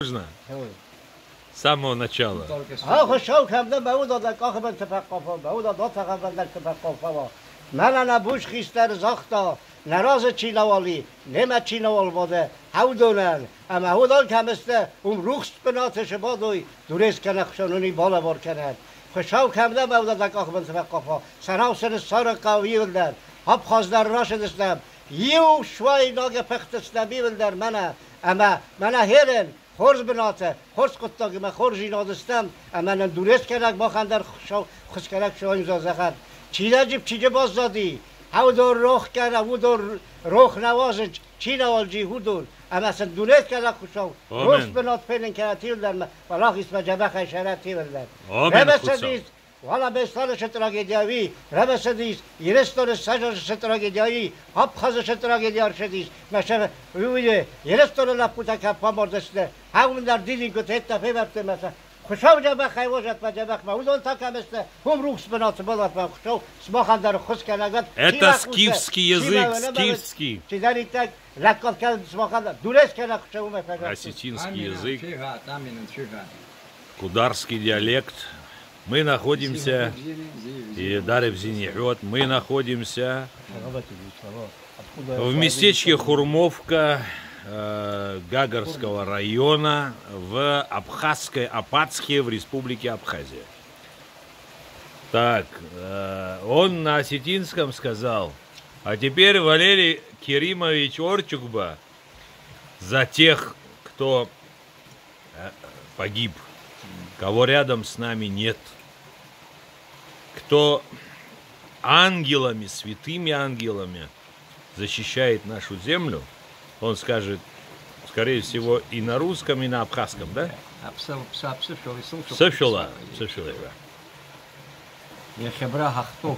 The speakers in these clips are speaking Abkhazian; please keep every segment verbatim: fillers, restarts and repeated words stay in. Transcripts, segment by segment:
Можно? Давай. С самого начала. Только что. Ахәашьау хәамда бауда дакахбан тапаққафа, бауда дотахабан тапаққафа. Манана буш хистар захта, нараза чинавали, нема чинавал боде, ҳаудонан, ама ҳаудон каместе, ум рухс пената шабадой, дурес кана хшануни бала бор канад. Хәашьау хәамда бауда дакахбан тапаққафа, санау сен сара кавилдар, абхаздар рашидстам, иу швай нога пехтстам бивилдар мана, ама мана херен, Хорз бинате, хорз къуттагима, хорз инадистам, аманан дурес керак бахандар хшав, хускерак шавин зазахар. Чида ҷиб, чида баззади, ҳавдор рох кара, вудор рох навазич, чи навалҷи ҳудур, амасан дурес керак хушав, Амен. Рос бинат пенен кара тилдарма, валах исма ҷабахай шара тилдар. Амен, Ребе хусав. Садис, Вала Бесланышьа трагедиави, Рабасадис, Ерестонышьа трагедиави, Абхазышьа трагедиаршадис, наша уйе, Ерестона лапкутака помордасне, ҳаундар дилинко тетта февартемаса, хушау ҷабахай вожатма ҷабахма, удон такаместе, хум рух сбанал сбалатма, хушау смахандар хусканагат, Это скифский язык, скифский. Чидаритак, лаккалкал смахандар, дурескана хушауме фажат. Осетинский язык. Аминан фига, аминан фига. Кударский диалект. Мы находимся, и Дарья Бзинихот, мы находимся в местечке Хурмовка, э, Гагарского района в Абхазской Апатске в Республике Абхазия. Так, э, он на осетинском сказал, а теперь Валерий Керимович Орчукба за тех, кто э, погиб, кого рядом с нами нет, кто ангелами, святыми ангелами защищает нашу землю, он скажет, скорее всего, и на русском, и на абхазском, да? Аԥсыуа, аԥсыуа, аԥсышәала исылшо. Ԥсышәала, ԥсышәала, да. Иахьа абра ҳахтәоуп.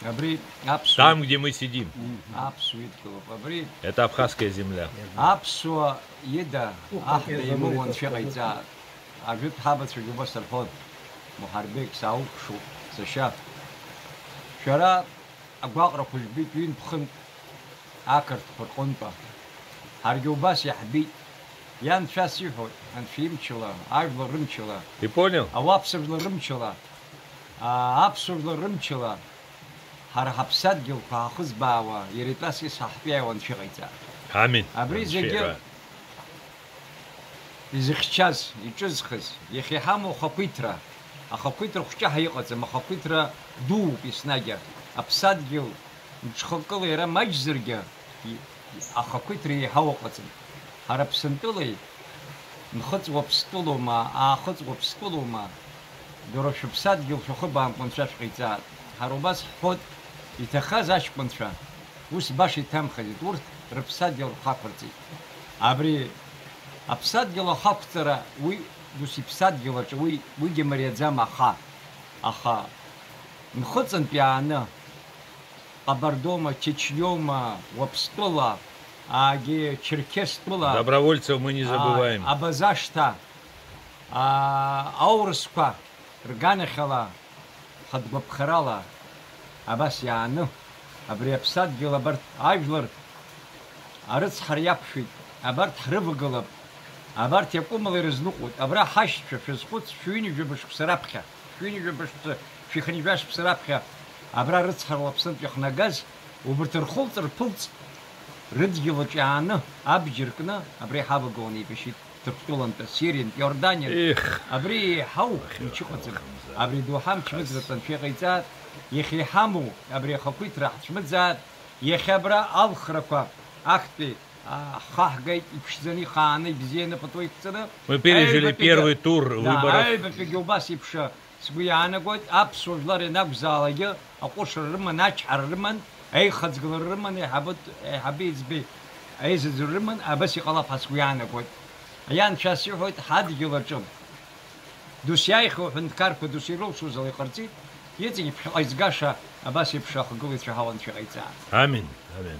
Абри аԥсуа Там, где мы сидим. Аԥсуа идгылоуп. Абри Это абхазская земля. Аԥсуа ида аҳ деимыгәа анцәа иҟаиҵа. Ажәытә ҳабацәагьы убас рҳәон. Муҳарбег, саауԥшуп, сашьа. Шәара агәаҟрақәа жәбеит ҩынтә-хынтә ақырҭқәа рҟынтәа. Ҳаргьы убас иаҳбеит. Ианцәа сиҳәоит, анцәа имчала, ажәлар рымчала, Ты понял? Ауаԥсыжәлар рымчала, аа, аԥсуа жәлар рымчала, ҳара ҳаԥсадгьылқәа ҳахызбаауа, иара итәас исаҳтәиаауа анцәа иҟаиҵа. Амин. Абри Анцәа зегьы иҳәа. Изыхьчаз, иҿызхыз, иахьа иҳамоу ахақәиҭра, ахақәиҭра хәҷаҳа иҟаӡам, ахақәиҭра дууп еснагь. Аԥсадгьыл мҽхакыла иара маҷзаргьы, и-, ахақәиҭра еиҳау ыҟаӡам. Ҳара Аԥсынтәылеи, Нхыҵ Уаԥстәылоума, Аахыҵ Уаԥстәылоума, дара шәыԥсадгьыл шәахыбаамкәа анцәа шәҟаиҵааит. Ҳара убас ҳҳәоит, иҭахаз аҷкәынцәа, ус баша иҭамхаӡеит, урҭ рыԥсадгьыл рхақәырҵеит. Абри аԥсадгьыл ахақәҵара, уи ус иԥсадгьыл аҿы, уи, уигьы мариаӡам, аха, аха Нхыҵынтә иааны, Ҟабардоума, Чечниоума, Уаԥстәыла, аагьы Черқьестәыла, Добровольцев мы не забываем. Абазашҭа, аа, аурысқәа рганахьала, хатә гәаԥхарала, абас иааны, абри аԥсадгьыл абарҭ ажәлар арыцҳара иақәшәеит, абарҭ ҳрывагылап, абарҭ иакәымала ирызныҟәоит, абра ҳашьцәа, шәазхәыц, шәҩынҩажәа бышықәса раԥхьа, шәҩынҩажәа бышықәса, шәихынҩажәа шықәса раԥхьа, абра рыцҳарала Аԥснытә иахнагаз, убарҭ рхылҵ-рԥылҵ, рыдгьыл аҿы иааны, абџьар кны, абра иҳавагыланы еибашьит. Ҭырқәтәылантәи Сириантә, Иорданиантә. Ех. Абри еиҳау мчы ыҟаӡам. Абри доуҳа мчмыӡратәы анцәа иҟаиҵааит. Иахьа иҳамоу абри ахақәиҭра ҳцәмыӡааит. Иахьа абра алхрақәа ахьтәи, а, ҳхы аҳгеит, иԥшӡаны, ихааны, ибзианы, ԥыҭуа иқәҵаны. Мы пережили первый тур выборов. Аҩбатәи, да, аҩбатәигьы убас еиԥш Сгәы иаанагоит, аԥсуа жәлар ианакәзаалакгьы аҟәышра рыман, ачҳара рыман, аихаҵгылара рыман, еиҳабы-, еиҳабы-еиҵбы аизаӡара рыман, абас иҟалап ҳәа сгәы иаанагоит. Ианцәа сиҳәоит, ҳадгьыл аҿы досу иааихьоу аҳәынҭқарқәа досу ирылшоз ала иҟарҵеит, иҵегь ԥхьаҟа изгаша абас еиԥш ахагылаҩцәа ҳауанцәа иҟаиҵааит. Амин, амин.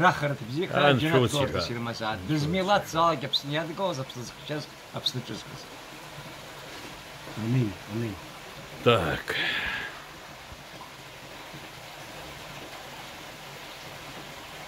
Рахарҭ бзиахара, Анцәа џьанаҭ ус гәаҟрас иҳәа. Ирымазааит. Дызмилаҭзаалак Аԥсны иадгылаз, Аԥсны зыхьчаз, Аԥсны ҿызхыз. Амин, амин. Так.